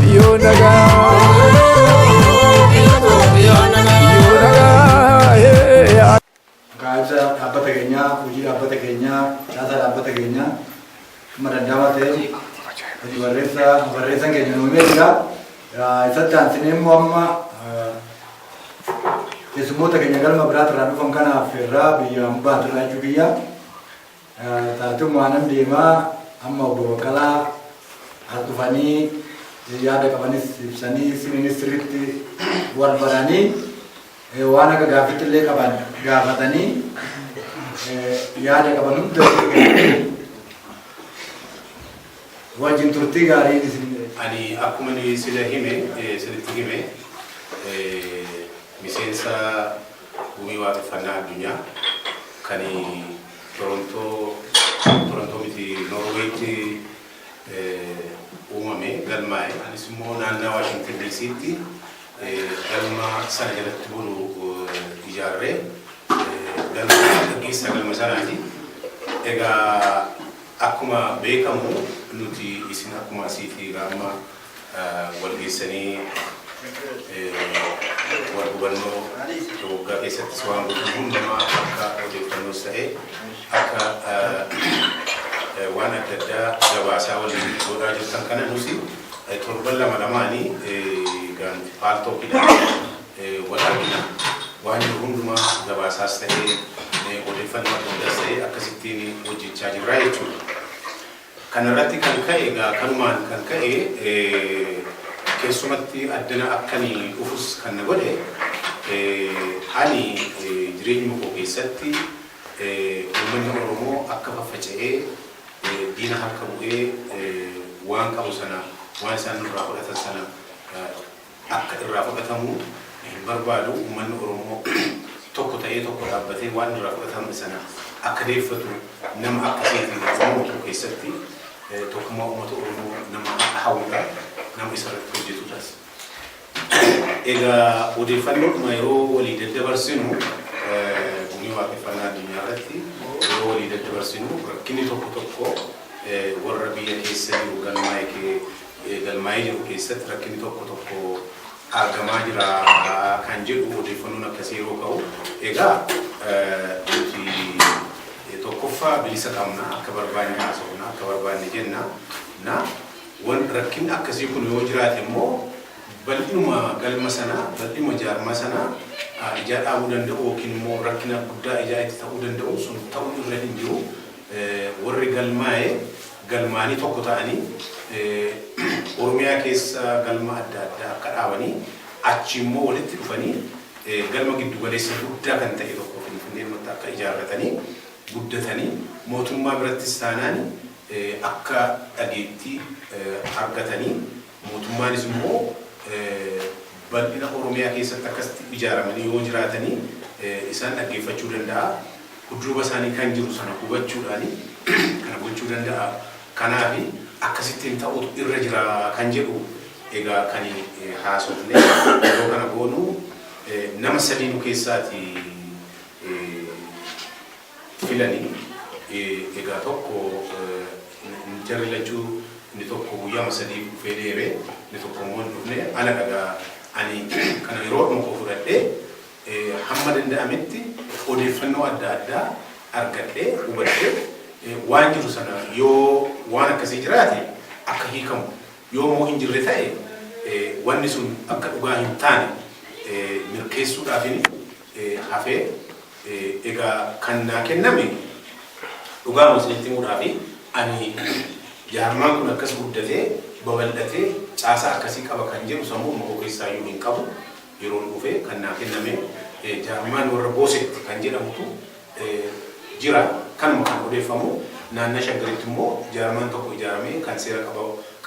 Yoo nagaa. Yoo nagaa. Maqaa ibsa dhaabbata keenyaa, hojii dhaabbata keenyaa, caasaa dhaabbata keenyaa amma danda'amaa ta'e hojii barreessaa barreessaan keenya nu himee jira. Isatti aansinee immoo amma keessummoota keenya galma biraatirraa dhufan kanaaf irraa biyya ambaatirraa jechuu kiyya. Taatummaa nan deemaa amma obbo Baqqalaa as dhufanii yaada qabanis ibsanii isiniinis sirriitti wal baranii waan akka gaaffitti illee qaban gaafatanii yaada qaban hunda wajjin turtii gaarii isin Ani akkuma inni sila hime, sinitti hime, miseensa Gumii Waaqeffannaa Addunyaa kan Torontoo, Torontoo miti, Norweetti uumame, galmaa'e. Anis immoo naannaa Waashingtan DC'tti galma sana jalatti bulu ijaarree galma gaggeessaa galma sanaati. Egaa akkuma beekamu nuti isin akkuma asiitii egaa amma wal geessanii wal hubannoo waggaa keessattis waan godhan hundumaa akka odeeffannoos ta'e akka waan adda addaa gabaasaa waliin godhaa jirtan kana, nusi torban lama lamaanii egaa nuti Paltalkidhaan wal argina. Waan jiru hundumaa gabaasaas ta'ee odeeffannoo adda addaas ta'ee akkasittiin hojjechaa jirra jechuudha. Kanarratti kan ka'e, egaa kanumaan kan ka'e, keessumatti addana akkani dhufus kan na godhe, ani jireenyuma koo keessatti uummanni Oromoo akka faffaca'ee diina harka bu'ee waan qabu sana, waan isaan nurraa fudhatan sana akka irraa fudhatamu hin barbaadu. Uummanni Oromoo tokko ta'ee, tokko dhaabbatee waan irraa fudhatame sana akka deeffatu nama akkasiitiin Oromoo tokko keessatti tokkummaa uummata Oromoo nama hawwudha, nama isarratti hojjetudhas. Egaa odeeffannoodhuma yeroo walii daddabarsinu, Gumii Waaqeffannaa Addunyaa irratti yeroo walii daddabarsinu, rakkinni tokko tokko warra biyya keessa jiru galmaa'ee jiru keessatti rakkinni tokko tokko argamaa jira kan jedhu odeeffannoon akkasii yeroo ka'u, egaa nuti tokkoffaa bilisa qabna, akka barbaanne haasofna, akka barbaanne jenna. Na wan rakkinni akkasii kun yoo jiraate immoo bal'inuma galma sana, bal'inuma jaarmaa sana ijaa dhaabuu danda'u yookiin immoo rakkina guddaa ijaa itti ta'uu danda'u sun ta'uu irra hin jiru. Warri galmaa'e galmaanii tokko ta'anii Oromiyaa keessa galma adda addaa akka dhaabanii, achi immoo walitti dhufanii galma giddu galeessa guddaa kan ta'e tokko Finfinneerumatti akka ijaarratanii guddatanii mootummaa birattis taanaan akka dhageettii argatanii, mootummaanis immoo bal'ina Oromiyaa keessatti akkasitti ijaaramanii yoo jiraatanii isaan dhaggeeffachuu danda'a. Dudduuba isaanii kan jiru sana hubachuudhaan kana gochuu danda'a. Kanaaf akkasittiin ta'utu irra jira kan jedhu egaa kan haasofne yeroo kana goonu, nama sadii nu keessaati filanii. Egaa tokko jarri lachuu, inni tokko guyyaama 3f dhufee deeme, inni tokko immoo hin dhufne. Ana dhagaa ani kana yeroo dhuma koo fudhadhee hamma danda'ametti odeeffannoo adda addaa argadhee hubadhee, waan jiru sana yoo waan akkasii jiraate akka hiikamu, yoo immoo hin jirre ta'e wanni sun akka dhugaa hin taane mirkeessuudhaafin hafee. Egaa kan naa kenname, dhugaama isinitti himuudhaafi, ani jaarmaan kun akkas guddatee babal'atee caasaa akkasii qaba kan jedhu sammuu koo keessaayyuu hin qabu. Yeroon dhufe kan naa kenname jaarmaan warra Boosetti kan jedhamutu jira, kanuma kan odeeffamu. Naannaa Shaggaritti immoo jaarmaan tokko ijaaramee kan seera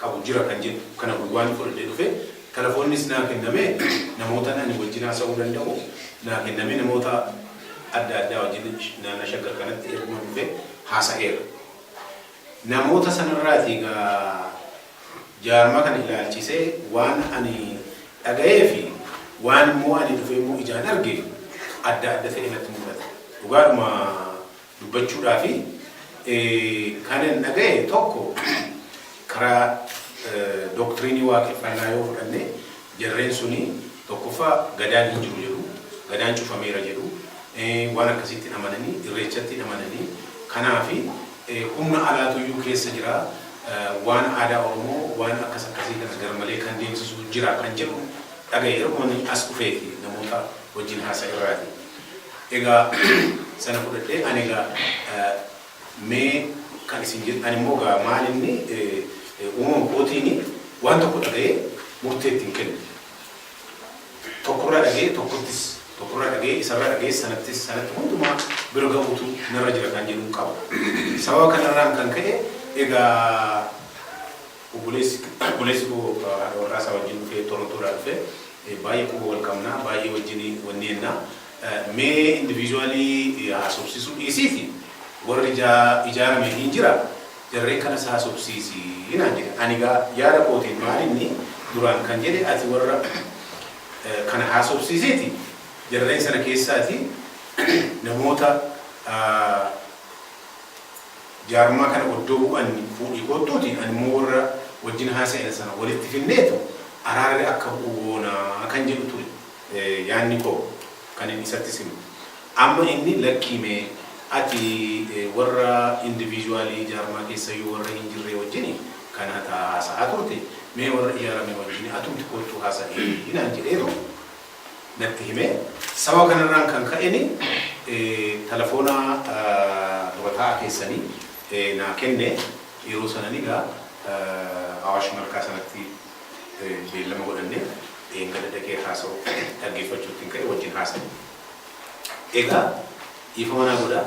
qabu jira kan jedhu kana duwwaan fudhadhee dhufe. Telefoonnis naa kenname, namoota ani wajjin haasa'uu danda'u naa kenname, namoota adda addaa wajjin naannaa Shaggar kanatti erguma dhufe haasa'eera. Namoota sanarraati egaa jaarmaa kana ilaalchisee waan ani dhaga'ee fi waan immoo ani dhufee immoo ijaan arge adda adda ta'e natti mul'ata. Dhugaadhuma dubbachuudhaa fi kanan dhaga'e tokko karaa Doctrine Waaqeffannaa yoo fudhanne, jarreen suni tokkoffaa Gadaan hin jiru jedhu, Gadaan cufameera jedhu, waan akkasitti amananii, Irreechatti amananii. Kanaafi humna alaatuyyuu keessa jira, waan aadaa Oromoo waan akkas akkasii kana garmalee kan deemsisu jira kan jedhu dhagaye yeroo inni as dhufeeti namoota wajjin haasa irraati. Egaa sana fudhadhee ani egaa mee kan isin jedhu, ani immoo egaa maal inni uumama kootiin waan tokko dhaga'ee murtee ittiin kennu. Tokkorraa dhaga'ee tokkottis, tokkorraa dhaga'ee isarraa dhaga'ee sanattis, sanatti hundumaa bira ga'uutu narra jira kan jedhu qaba. Sababa kanarraan kan ka'e egaa obboleessi koo haadha warraa isaa wajjin dhufee, Torontoodhaa dhufee, baay'ee quba wal qabnaa, baay'ee wajjin wanni jennaa, mee individually haasofsiisuu dhiisiiti warri ijaarame hin jira, jarreen kanas haasofsiisi naan jedhe. Ani egaa yaada kootiin maal inni duraan kan jedhe, ati warra kana haasofsiisiiti jarreen sana keessaati namoota jaarmaa kana oddoo bu'an fuudhii kottuuti, ani immoo warra wajjin haasa'e sana walitti finneetu araarri akka bu'u goonaa kan jedhu ture yaanni koo kan inni isatti simu. Amma inni lakkiime, ati warra individually jaarmaa keessayyuu warra hin jirre wajjin kan haasa'aa turte, mee warra ijaarame wajjin atumti kottuu haasa'ee naan jedheetu natti hime. Sababa kanarraan kan ka'eni telefoona durataa keessanii naa kenne. Yeroo sanan egaa Awaash Malkaa sanatti beellama godhanne, eengada dhaqee haasa'u dhaggeeffachuutti hin ka'e, wajjin haasa'e. Egaa dhiifama naa godha,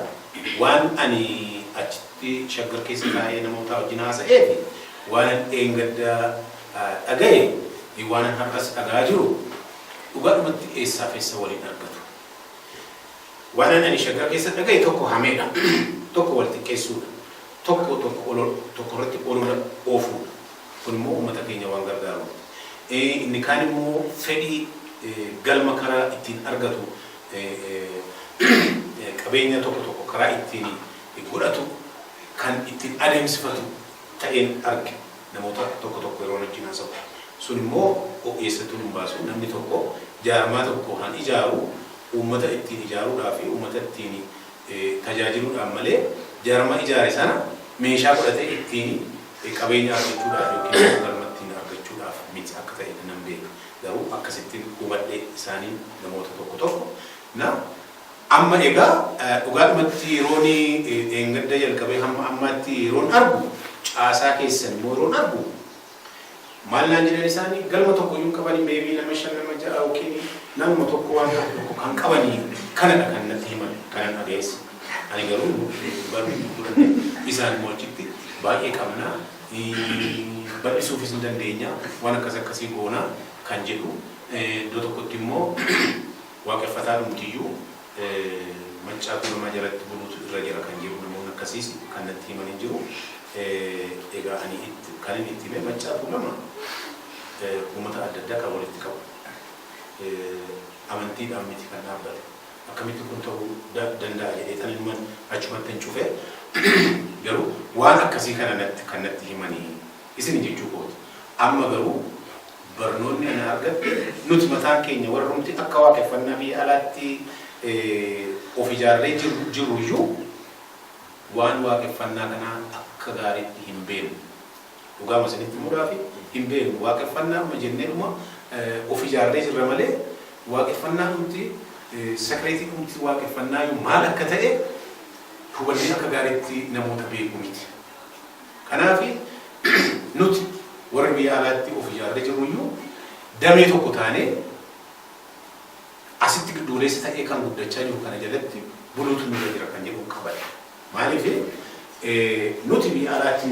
waan ani achitti Shaggar keessa taa'ee namoota wajjin haasa'ee fi waan an dheengadda dhaga'e, waan an har'as dhagaa jiru, dhugaadhumatti eessaaf eessa waliin argatu. Waan ani Shaggar keessa dhaga'e tokko hameedha, tokko wal xiqqeessuudha, tokko tokko tokko irratti olola oofuudha. Kun immoo uummata keenya waan gargaaru. Inni kaan immoo fedhii galma karaa ittiin argatu, qabeenya tokko tokko karaa ittiin godhatu kan ittiin adeemsifatu ta'een arge namoota tokko tokko yeroo wajjin haasa'u. Sun immoo eessattuu hin baasu. Namni tokko jaarmaa tokko han ijaaru uummata ittiin ijaaruudhaa fi uummata ittiin tajaajiluudhaan malee jaarmaa ijaare sana meeshaa godhatee ittiin qabeenya argachuudhaaf yookiin galma ittiin argachuudhaaf miti akka ta'e nan beeka. Garuu akkasittiin hubadhe isaanii namoota tokko tokko. Na amma egaa dhugaadhumatti yeroon dheengadda jalqabee hamma ammaatti yeroon argu, caasaa keessan immoo yeroon argu, maal naan jedhan isaanii, galma tokko iyyuu qabanii, maybe nama shan, nama ja'a yookiin namuma tokko waan tokko tokko kan qabanii kanadha kan natti himan, kanan dhageesse. Ani garuu baruu fudhanne, isaan immoo achitti baay'ee qabna, bal'isuufis hin dandeenya, waan akkas akkasii goona kan jedhu, iddoo tokkotti immoo Waaqeffataa dhumtiyyuu Maccaa Tuulamaa jalatti buluutu irra jira kan jedhu, namoonni akkasiis kan natti himanii jiru. Egaa ani kan inni itti hime, Maccaa Tuulama uummata adda addaa kan walitti qabu. Amantiidhaan miti kan dhaabbate. Akkamitti kun ta'uu danda'a jedhee tan ilman achumatti hin cufe. Garuu waan akkasii kana natti kan natti himanii isin jechuu kooti. Amma garuu barnoonni ani argadhe, nuti mataan keenya warrumti akka Waaqeffannaa biyya alaatti of ijaarree jirru iyyuu waan Waaqeffannaa kanaa akka gaariitti hin beeknu. Dhugaama isinitti himuudhaaf hin beeknu. Waaqeffannaa amma jenneedhuma of ijaarree jirra malee waaqeffannaa dhumti, secret dhumti waaqeffannaa maal akka ta'e hubannee akka gaariitti namoota beeku miti. Kanaaf nuti warri biyya alaatti of ijaarree jirru iyyuu damee tokko taanee asitti gidduuleessa ta'ee kan guddachaa jiru kana jalatti buluutu nurra jira kan jedhu qabadha. Maaliif, nuti biyya alaatti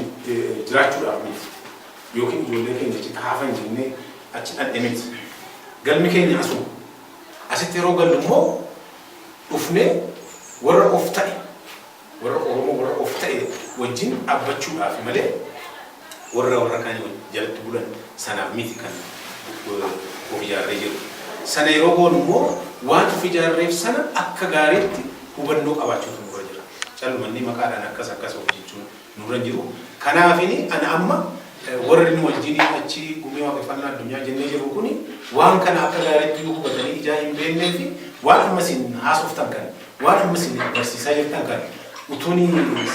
jiraachuudhaaf miti yookiin ijoollee keenya achitti hafan jennee achi dhandhe miti. Galmi keenya asuma. Asitti yeroo gallu immoo dhufnee warra of ta'e, warra Oromoo warra of ta'e wajjin dhaabbachuudhaaf malee warra kaan jalatti bulan sanaaf miti kan of ijaarree jiru. Sana yeroo goonu immoo waan of ijaarreef sana akka gaariitti hubannoo qabaachuutu nurra jira. Callumanni maqaadhaan akkas akkas of jechuun nurra hin jiru. Kanaafini ani amma Warri nu wajjin achi Gumii Waaqeffannaa Addunyaa jennee jiru kuni waan kana akka gaariitti hubatanii ijaa hin beeknee fi waan amma isin haasoftan kana, waan amma isin barsiisaa jirtan kana utuuni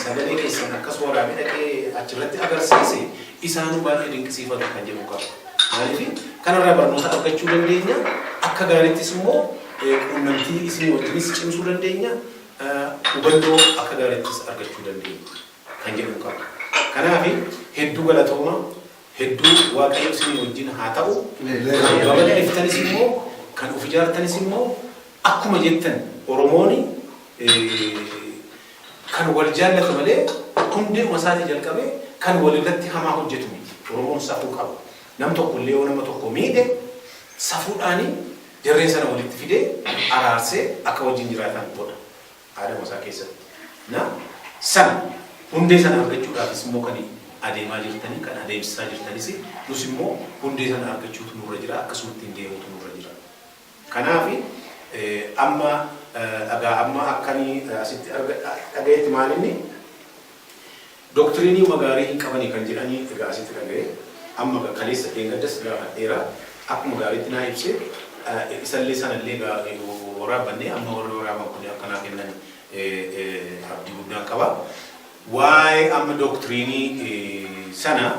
sagalee keessan akkas waraabee dhaqee achirratti agarsiise isaanuu baay'ee dinqisiifatu kan jedhu qaba. Maaliif, kanarraa barnoota argachuu dandeenya, akka gaariittis immoo quunnamtii isin wajjinis cimsuu dandeenya, hubannoo akka gaariittis argachuu dandeenya kan jedhu qaba. Kanaaf hedduu galatooma, hedduu Waaqayyo isin wajjin haa ta'u. Kan babal'iftanis immoo, kan of ijaartanis immoo, akkuma jettan Oromooni kan wal jaallatu malee hundeema isaatii jalqabee kan walirratti hamaa hojjetu miti. Oromoon safuu qaba. Nam tokko illee yoo nama tokko miidhe, safuudhaani jarreen sana walitti fidee araarsee akka wajjin jiraatan godha. Aadama isaa keessatti. Na sana hundee sana argachuudhaafis immoo kan adeemaa jirtanii, kan adeemsisaa jirtanis, nus immoo hundee sana argachuutu nurra jira, akkasumatti hin deemuutu nurra jira. Kanaaf amma dhagaa amma akkanii asitti dhagayetti maalinni doctrine gaarii hin qabanii kan jedhanii egaa asitti dhagaye. Amma kaleessa dheengaddas gaafadheera, akkuma gaariitti naa ibse. Isallee sanallee waraabannee amma warri waraaban kun akkanaa kennan abdii guddaan qaba. Waa'ee amma doctrine sana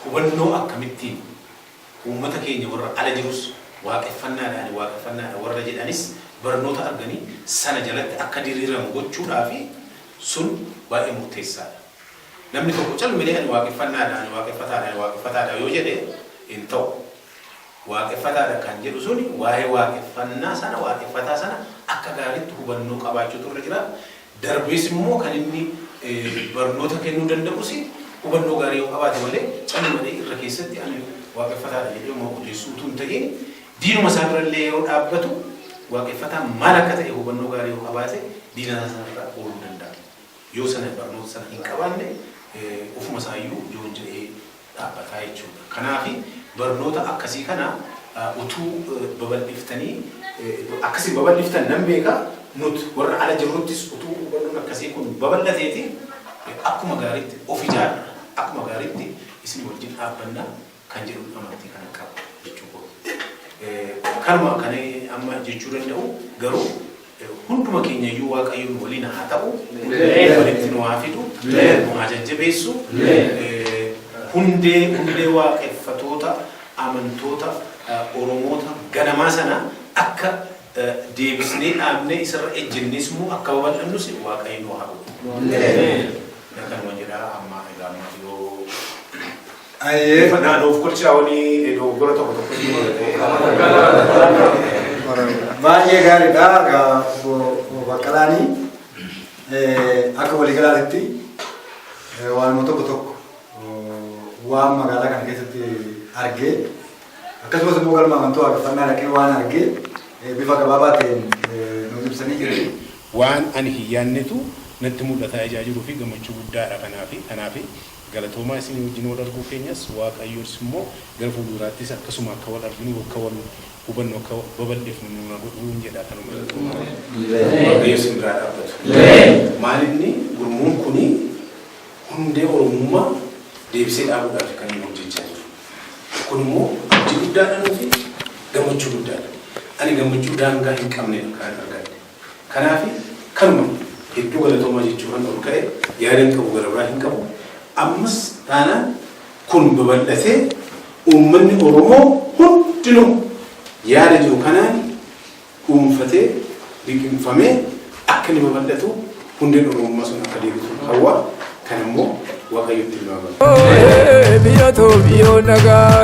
hubannoo akkamittiin uummata keenya warra ala jirus, waaqeffannaadhaan waaqeffannaadha warra jedhanis, barnoota arganii sana jalatti akka diriiramu gochuudhaafi sun baay'ee murteessaadha. Namni tokko calmilee ani waaqeffannaadha, ani waaqeffataadha, ani waaqeffataadha yoo jedhe hin ta'u. Waaqeffataadha kan jedhu suni waa'ee waaqeffannaa sana, waaqeffataa sana akka gaariitti hubannoo qabaachuutu irra jira. Darbees immoo kan inni barnoota kennuu danda'us hubannoo gaarii yoo qabaate malee, calmalee irra keessatti ani waaqeffataadha jedhee immoo odeessuu utuu hin ta'in, diinuma isaa birallee yeroo dhaabbatu waaqeffataan maal akka ta'e hubannoo gaarii yoo qabaate diina isaa sanarra ooluu danda'a. Yoo sana barnoota sana hin qabaanne, ofuma isaayyuu joon jedhee dhaabbataa jechuudha. Kanaaf barnoota akkasii kana utuu babal'iftanii, akkasii babal'iftan nan beeka, nut warra ala jirruttis utuu hubannoon akkasii kun babal'ateeti akkuma gaariitti of ijaarra, akkuma gaariitti isin wajjin dhaabbanna kan jedhu amantii kana qaba jechuudha. Kanuma kan amma jechuu danda'u garuu hunduma keenya iyyuu Waaqayyoon waliin haa ta'u, walitti nu haa fidu, nu haa jajjabeessu. Hundee waaqeffatoota amantoota Oromoota ganamaa sana akka deebisnee dhaabnee isarra ejjennees immoo akka babal'annus Waaqayyo nu haa godhu. Kanuma jedhaa amma egaa amma yoo Ayyee. Naannoof kolchaawanii dogoggora tokko tokko Baay'ee gaariidha. Egaa obbo Baqqalaanii akka waliigalaatti waanuma tokko tokko waan magaalaa kana keessatti argee, akkasumas immoo galma amantuu waaqeffannaa dhaqee waan argee bifa gabaabaa ta'een nuuf ibsanii jiru. Waan ani hin yaadnetu natti mul'ataa ijaa jiruu fi gammachuu guddaadha. Kanaaf galatoomaa. Isin wajjin wal arguu keenyas, Waaqayyoos immoo gara fuulduraattis akkasuma akka wal arginu, akka wal hubannu, akka babal'ifnu nu godhuu jedha. Kanuma, Waaqayyo isin biraa dhaabbatu. Maalinni gurmuun kuni hundee Oromummaa deebisee dhaabuudhaaf kan inni hojjechaa jiru. Kun immoo abdii guddaadha fi gammachuu guddaadha. Ani gammachuu daangaa hin qabne kan argadhe. Kanaaf kanuma, hedduu galatoomaa jechuudhaan ol ka'e, yaada hin qabu, gara biraa hin qabu. Ammas taanaan kun babal'atee uummanni Oromoo hundinuu yaada jiru kanaan dhuunfatee liqimfamee akka inni babal'atu, hundeen Oromummaa sun akka deebitu hawwa. Kan immoo Waaqayyotti nu amanu. Biyya Itoophiyaa nagaa.